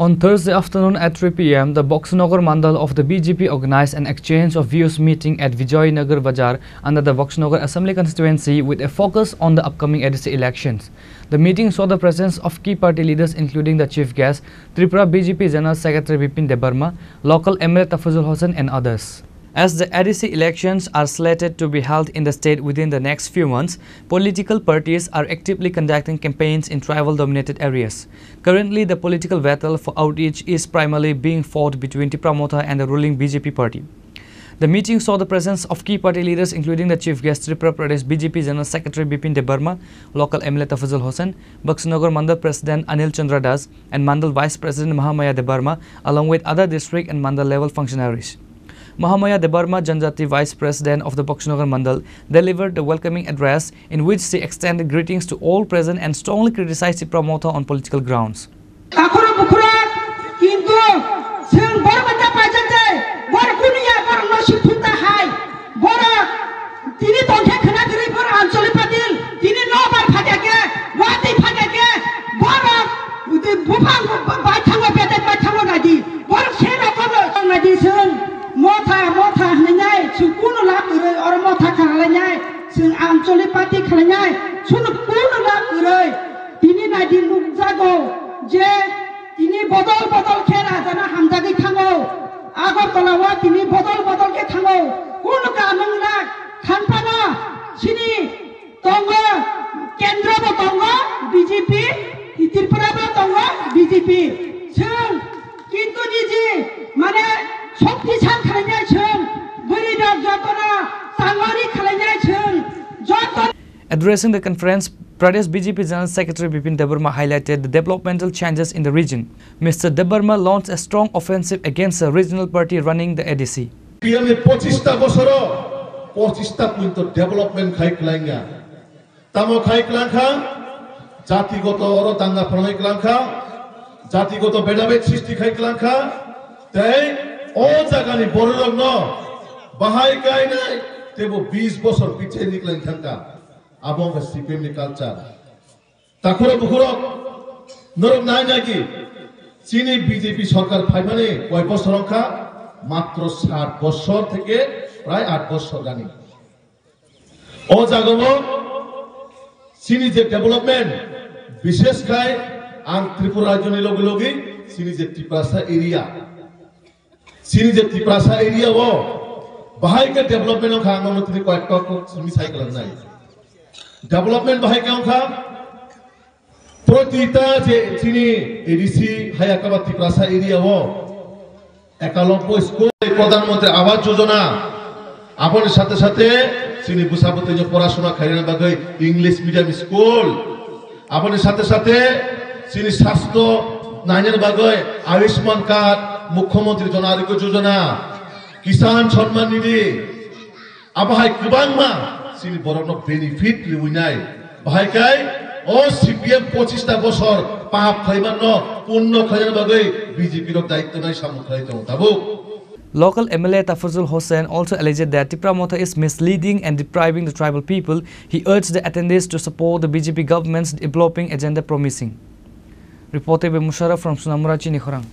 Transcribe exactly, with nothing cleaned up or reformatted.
On Thursday afternoon at three p m, the Boxnagar Mandal of the B J P organized an exchange of views meeting at Vijay Nagar Bazar under the Boxnagar Assembly Constituency with a focus on the upcoming A D C elections. The meeting saw the presence of key party leaders, including the chief guest, Tripura B J P General Secretary Bipin Debbarma, local M L A Tafazul Hossain and others. As the A D C elections are slated to be held in the state within the next few months, political parties are actively conducting campaigns in tribal-dominated areas. Currently, the political battle for outreach is primarily being fought between Tipra Motha and the ruling B J P party. The meeting saw the presence of key party leaders, including the chief guest, Tripura Pradesh B J P General Secretary Bipin Debbarma, local M L A Tafazul Hossain, Boxnagar Mandal President Anil Chandra Das, and Mandal Vice President Mahamaya Debbarma, along with other district and Mandal level functionaries. Mahamaya Debbarma, Janjati Vice President of the Boxnagar Mandal, delivered the welcoming address in which she extended greetings to all present and strongly criticized Tipra Motha on political grounds. Takhoro bukhurok, kintu chwng borok mata paijak de, borok kunu ya, borok no sithung ta hai, borok tini tongkhe khna kwrwi, borok Ancholi Patil tini no bar phaikha khe, watwi phaikha khe, borok buphang bai thango, bedek bai thango nadi, borok se rokon nadi chwng Motha, Motha hwnwi nai, chwng kunu lab kwrwi, oro Motha kha lai nai, chwng Ancholi Patil kha lai nai, chwng kunu lab kwrwi. Tini naidi nukjago je tini bodol bodol khe rajana hamjagwi thango. Agartala o tini bodol bodol khe thango. Kunu kanung lak khanphano chini tongo, kendro bo tongo B J P, Tripura bo tongo B J P. Chwng kintu niji mane shokti san khlainai chwng, bwrwi rok jotono tangori khlainai chwng, joto Addressing the conference, Pradesh B J P General Secretary Bipin Debbarma highlighted the developmental changes in the region. Mister Debbarma launched a strong offensive against the regional party running the A D C. P M ni pochista bosoro, pochista pointo development khai klainga. Tamo khai klangkha, jatigoto oro danga phanai klangkha, jatigoto bedabed sristi khai klangkha, tei o jagani bororokno bahai kainai teibo bis bosor pichai ni klai thangkha. Abo wngkha C P M ni culture. Takhoro bukhurok norok nai nai di, chini B J P sorkar phaimani koi bosor wngkha, matro sat bosor theke prai at bosor gani. O jagao chini je development, bishesh khai ang Tripura rajyoni loge loge chini je Tiprasa area, chini je Tiprasa area o bahai khe development wngkha, ang nono tini koyekta kok simi sai kalangnai. Development bahai khe wngkha, protita je chini A D C haya kaba Tiprasa area o ekalongo school, Pradhan Mantri Awas Yojana, aboni sathe sathe chini bwsa bwtwino porasona khaina bagwi English medium school, aboni sathe sathe chini sastho naina bagwi Ayushman card, Mukhyamantri Jan Arogya Yojana, Kisan Samman Nidhi, abo hai kwbangma chini borokno benefit riwinai. Bahai kai o C P M pochista bosor pap khlaimanno punno khlaina bagwi B J P rok daitto nai samung khlai tongo tabuk. Local M L A Tafazul Hossain also alleged that Tipra Motha is misleading and depriving the tribal people. He urged the attendees to support the B J P government's developing agenda promising. Reported by Musharraf from Sonamura, Chinikhorang.